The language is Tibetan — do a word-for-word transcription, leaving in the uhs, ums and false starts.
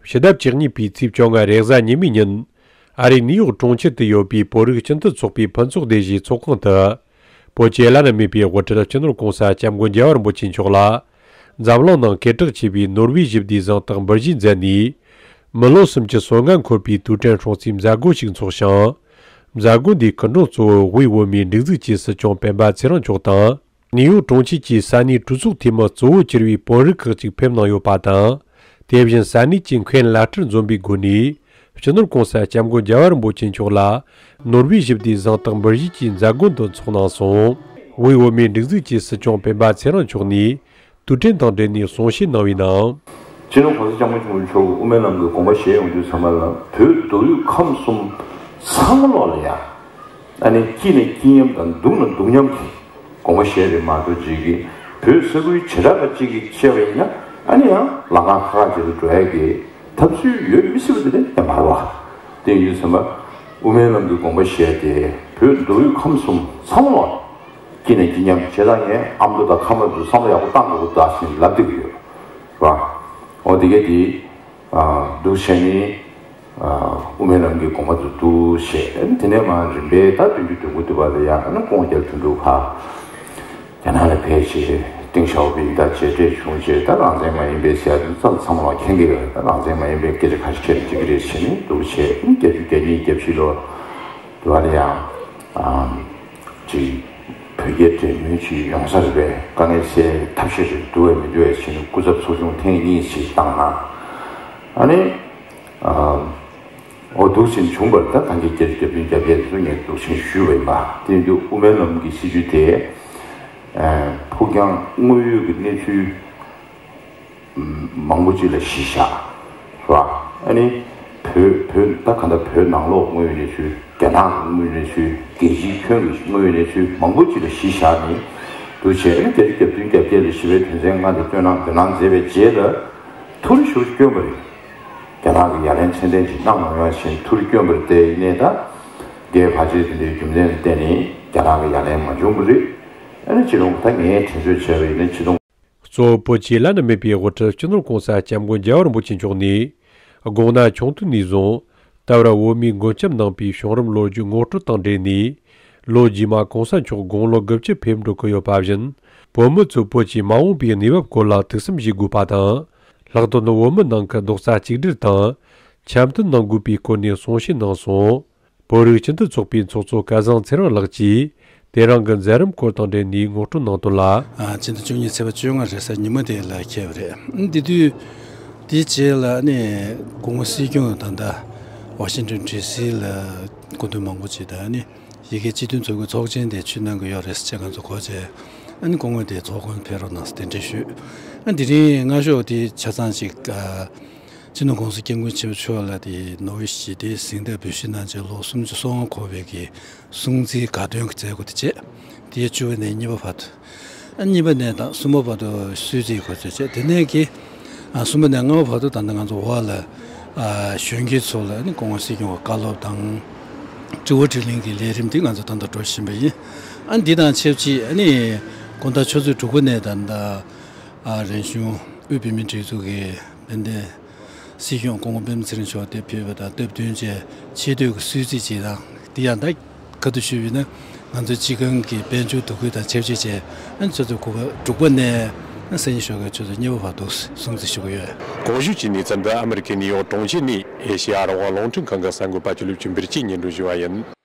ཕྱི་ཟླ་བཅུ་གཉིས་པའི་ཚེས་བཅོ་ལྔ་རེས་གཟའ་ཉི་མའི་ཉིན། ཨ་རིའི་ནིའུ་ཡོག་གྲོང་ཁྱེར་དུ་ཡོད་པའི་བོད་རིགས་སྤྱི་མཐུན་ཚོགས་པའི་ཕུན་ཚོགས་སྡེ་བཞིའི་ཚོགས་ཁང་དུ། བོད་ཀྱི་བླ་ན་མེད་པའི་དབུ་ཁྲིད་སྤྱི་ནོར་༸གོང་ས་༸སྐྱབས་མགོན་རྒྱལ་བ་རིན་པོ་ཆེ་མཆོག་ལ། འཛམ་གླིང་ནང་སྐད་གྲགས་ཆེ་བའི་ནོར་ཝེ་ཞི་བདེའི་གཟེངས་རྟགས་འབུལ་བཞེས་མཛད་ནས། མི་ལོ་སུམ་ཅུ་སོ་ལྔ་འཁོར་བའི་དུས་དྲན་སྲུང་བརྩིའི་མཛད་སྒོ་ཞིག་འཚོགས་ཤིང་། མཛད་སྒོ་འདིའི་སྐུ་མགྲོན་གཙོ་བོར་དབུས་བོད་མིའི་སྒྲིག་འཛུགས་ཀྱི་སྲིད་སྐྱོང་སྤེན་པ་ཚེ་རིང་མཆོག་དང་། ནིའུ་ཡོག་གྲོང་ཁྱེར་གྱི་ས་གནས་གྲོས་ཚོགས་འཐུས་མི་གཙོ་བོར་གྱུར་བའི་བོད་རིགས་ཁག་ཅིག་ཕེབས་གནང་ཡོད་པ་དང་། དེ་བཞིན་ས་གནས་ཀྱི་མཁན་བླ་སྤྲུལ་འཛོམས་པའི་སྒོ་ནས། སྤྱི་ནོར་༸གོང་ས་༸སྐྱབས་མགོན་རྒྱལ་བ་རིན་པོ་ཆེ་མཆོག་ལ། ནོར་ཝེ་ཞི་བདེའི་གཟེངས་རྟགས་འབུལ་བཞེས་ཀྱི་མཛད་སྒོ་འདི་འཚོགས་གནང་སོང་། དབུས་བོད་མིའི་སྒྲིག་འཛུགས་ཀྱི་སྲིད་སྐྱོང་སྤེན་པ་ཚེ་རིང་མཆོག་ནས། དུས་དྲན་དང་འབྲེལ་ནས་གསུང་བཤད་གནང་བའི་ནང་། སྤྱི་ནོར་༸གོང་ས་༸སྐྱབས་མགོན་ཆེན་པོ་མཆོག་དབུ་མའི་ལམ་གྱི་དགོངས་པ་བཞེས་ཡོང་དུས་ཙམ་པ་ལ། བོད་མདོ་དབུས་ཁམས་གསུམ་ཚང་མ་ལོག་ལ་ཡ། ཨ་ནི་སྐྱིད་ན་སྐྱིད་མཉམ་དང་སྡུག་ན་སྡུག་མཉམ་གྱི་དགོངས་པ་བཞེས་རེད་མ་གཏོགས། ཅིག་གིས་བོད་ས་ཁུལ་བྱེ་བྲག་པ་གཅིག་གིས་བཤད་པ་ཡིན་ན། ཨ་ནི་ཡང་ལམ་ཁ་ཁག་ཁག་ཅིག་ཏུ་འགྲོ་ཡ་གི་ཐབས་ཚུལ་ཡོད་མི་སྲིད་པ་དེ་འདྲ་ཡང་མ་རེད་བ། དེ་ཡིན་དུས་ཙམ་པ་དབུ་མའི་ལམ་གྱི་དགོངས་པ་བཞེས་ཏེ། བོད་མདོ་དབུས་ཁམས་གསུམ་ཚང་མ་ལོག་ལ་སྐྱིད་ན་སྐྱིད་མཉམ། བྱས་ཙང་ངས་ཨ་མདོ་དང་ཁམས་པ་ཚོ་བསམ་བློ་ཡག་པོ་བཏང་དགོས་ཀྱི་འདུག་ཟེར་ལབ་བསྡད་ཀྱི་ཡོད་རེད་བ། འོ་དེ་གས་དེ། ཨ། འདུག་བྱས་ནས། ཨ། དབུ་མའི་ལམ་གྱི་དགོངས་པ་དེ་འདུག་བྱས། དེ་ནས་མར་རིམ་པས་ད་བདུན་ཅུ་དོན་དགུ་དུས་བར་དུ་ཡང་། ཨ་ནི་ཀོང་རྒྱལ་དོན་གྲུབ་ཕར་རྒྱ་ནག་ལ་ཕེབས་བྱས། ཏེང་ཞའོ་ཕིང་དང་མཇལ་འཕྲད་བྱུང་བྱས། ད་རང་བཙན་མ་ཡིན་པའི་ཟེར་ཡ་དེ་ཚང་མ་མཁྱེན་གྱི་ཡོད། ད་རང་བཙན་མ་ཡིན་པའི་སྐད་ཆ་ཁ་ཤས་བཤད་ཀྱི་རེད་བྱས་ནས་འདུག་བྱས། བརྒྱད་ཅུ་གྱ་གཉིས་གྱ་བཞི་ལོ་དུས་བར་ལ་ཡང་། ཨ། ཅིག་བོད་རྒྱའི་འབྲེལ་མོལ་ཅིག་ཡོང་ས་རེད་པས། དཀའ་ངལ་སེལ་ཐབས་ཤེས་རེད། འདུག་བས་མི་འདུག་བས་བྱས་ནས་སྐུ་ཚབ་ཚོགས་ཆུང་ཐེངས་གཉིས་ཤིག་བཏང་གནང་། ཨ་ནི། ཨ། འོ་འདུག་བྱས་ནས་བྱུང་བ་རེད། ད་ད་གིན་བརྒྱད་ཅུ་གྱ་བདུན་གྱ་བརྒྱད་ཚོ་ངས་འདུག་བྱས་ནས་ཞུས་པ་ཡིན་པ། དེ་ཡིན་དུས་དབུ་མའི་ལམ་གྱི་སྲིད་བྱུས་དེ། ཨ། ཕུགས་རྒྱང་དངོས་ཡོད་ཀྱི་གནས་ཚུལ་མང་པོ་ཅིག་ལ་གཞི་བཞག་རེད་བ། ཨ་ནི་བོད་བོད་ད་ག་འདྲ་བོད་ནང་ལོགས་དངོས་ཡོད་གནས་ཚུལ། རྒྱ་ནག་གི་དངོས་ཡོད་གནས་ཚུལ། རྒྱལ་སྤྱིའི་ཁྱོན་གྱི་དངོས་ཡོད་གནས་ཚུལ་མང་པོ་ཅིག་ལ་གཞི་བཞག་ནས་འདུག་བྱས། ཨ་ནི་བརྒྱད་ཅུ་གྱ་བདུན་གྱ་བརྒྱད་ལ་ཞི་བའི་དོན་ཚན་ལྔ་དེ་བཏོན་གནང་འདོན་གནང་མཛད་པའི་རྗེས་ལ། ཐུགས་རེ་ཞེ་པོ་བསྐྱོན་པ་རེད། རྒྱ་ནག་གི་ཡ་ལན་ཚད་ལྡན་ཅིག་གནང་མ་ཡོང་བ་བྱས་ནས་ཐུགས་རེ་བསྐྱོན་པ་རེད། དེ་ཡིན་ནའི་ད་རྒྱའི་ཕར་ཕྱོགས་དེ་འདྲའི་རྒྱུ་མཚན་ལ་བརྟེན་ནས་རྒྱ་ནག་གི་ཡ་ལན་མ་བྱུང་བ་རེད། ཨ་ནི་སྤྱི་ནོར་ད་ངས་དྲན་གསོ་བྱས་པ་ཡིན་ན། སྤྱི་ནོར་གཙོ་བོ་བོད་ཀྱི་བླ་ན་མེད་པའི་དབུ་ཁྲིད་སྤྱི་ནོར་༸གོང་ས་༸སྐྱབས་མགོན་རྒྱལ་བ་རིན་པོ་ཆེ་མཆོག་ནས། དགོངས་གནད་ཆུང་དུས་ནས་བཟུང་ད་བར་བོད་མིའི་མགོན་སྐྱབས་གནང་པའི་བྱུང་རིམ་ལོ་རྒྱུས་ངོ་སྤྲོད་དང་འབྲེལ་ནས། ལོ་རྗེས་མ་༸གོང་ས་མཆོག་དགུང་ལོ་དགུ་བཅུ་ཕེབས་འགྲོ་གི་ཡོད་པ་བཞིན། བོད་མི་ཚོས་བོད་ཀྱི་མ་འོངས་པའི་གནས་བབ་སྐོར་ལ་ཐུགས་བསམ་བཞེས་དགོས་པ་དང་། ལྷག་དོན་བོད་མི་ནང་གི་རྡོག་རྩ་གཅིག་སྒྲིལ་དང་། འཆམ་མཐུན་གནང་དགོས་པའི་སྐོར་ནས་གསུང་བཤད་གནང་སོང་། བོད་རིགས་སྤྱི་མཐུན་ཚོགས་པའི་ཚོགས་གཙོ་སྐལ་བཟང་ཚེ་རིང་ལགས་ཀྱིས། དེ་རིང་གི་མཛད་རིམ་སྐོར་དང་འབྲེལ་ནས་ངོ་སྤྲོད་གནང་དོན་ལ། ཨ། ཕྱི་ཟླ་བཅུ་གཉིས་ཚེས་པ་བཅོ་ལྔ་རེས་གཟའ་ཉི་མ་དེ་ལ་འཁེལ་བ་རེད། འདི་དུས་དེའི་རྗེས་ལ་ནི་སྐུ་ངོ་སྲིད་སྐྱོང་ད་ལྟ་ཝ་ཤིང་ཊོན་ཌི་སི་ལ་སྐུ་མདུན་མང་པོ་ཅིག་དང་། ཨ་ནི་ཡ་གིའི་སྤྱི་མཐུན་ཚོགས་པའི་ཚོགས་ཆེན་དེ་ཆུ་ནང་གི་ཡོད་རེད་ཟེར་ང་ཚོ་གོ་བྱས། ཨ་ནི་སྐུ་ངོ་དེ་ཚོགས་ཁང་ཕེབས་རོགས་གནང་ཟེར་གདན་འདྲེན་ཞུས། ཨ། དེ་རིང་སྔ་ཞོགས་དེ་ཆ་ཚང་ཅིག་ཨ། སྤྱི་ནོར་༸གོང་ས་༸སྐྱབས་མགོན་ཆེན་པོ་མཆོག་ལ་དེ་ནོ་བྷེལ་ཞི་བདེའི་གཟེངས་རྟགས་འབུལ་བཞེས་གནང་བྱས་ལོ་སུམ་ཅུ་སོ་ལྔ་འཁོར་བའི་གི་སྲུང་བརྩིའི་དགའ་སྟོན་གྱི་མཛད་སྒོ་དེ་བྱས། དེའི་བཅུ་པ་ནས་གཉིས་པ་བར་དུ། ཨ། གཉིས་པ་ནས་དང་གསུམ་པ་བར་དུ་གསོལ་ཚིགས་གོ་སྩལ་བྱས། དེ་ནས་ཀྱི། ཨ། གསུམ་པ་ནས་ལྔ་པ་བར་དུ་ད་ལྟ་ང་ཚོ་འོག་ལ། ཨ། གཞོན་སྐྱེས་ཚོ་ལ་ནི་སྐུ་ངོ་སྲིད་སྐྱོང་གི་བཀའ་སློབ་དང་། དྲི་བ་དྲིས་ལན་གྱི་ལས་རིམ་འདི་ང་ཚོ་ད་ལྟ་འགྲོ་བཞིན་པ་ཡིན། ཨ། འདི་དང་ཆབས་ཅིག་ཨ་ནི་དགོང་དག་ཆུ་ཚོད་དྲུག་པ་ནས་ད་ལྟ། ཨ། རིམ་བྱུང་དབུས་བོད་མིའི་སྒྲིག་འཛུགས་ཀྱི་དཔལ་ལྡན་སྲིད་སྐྱོང་སྐུ་ངོ་སྤེན་པ་ཚེ་རིང་མཆོག་དེ་ཕེབས་པ་དང་སྟབས་བསྟུན་བྱས་ཆེ་བསྟོད་ཀྱི་གསོལ་ཚིགས་ཅིག་དང་། དེ་ཡང་ད་ག་དུས་ཞུས་པ་ཡིན་ན། ང་ཚོའི་སྤྱི་ཁང་གི་དཔལ་འབྱོར་འདུ་འགོད་དང་ཆབས་ཅིག་བྱས། ཨ། ཆུ་ཚོད་དགུ་པ་དྲུག་པ་ནས་སང་ཉིན་ཞོགས་ཀའི་ཆུ་ཚོད་གཉིས་པ་བར་དུ་སྲུང་བརྩི་ཞུ་གི་ཡོད། གོང་ཞུས་ཀྱི་གནས་ཚུལ་འདི་ཨ་མི་རི་ཀའི་ནིའུ་ཡོག་གྲོང་ཁྱེར་ནས་ཨེ་ཤེ་ཡ་རང་དབང་རླུང་འཕྲིན་ཁང་གི་གསར་འགོད་པ་ཆོས་ལེགས་ཆོས་འཕེལ་གྱིས་སྙན་སྒྲོན་ཞུས་པ་ཡིན།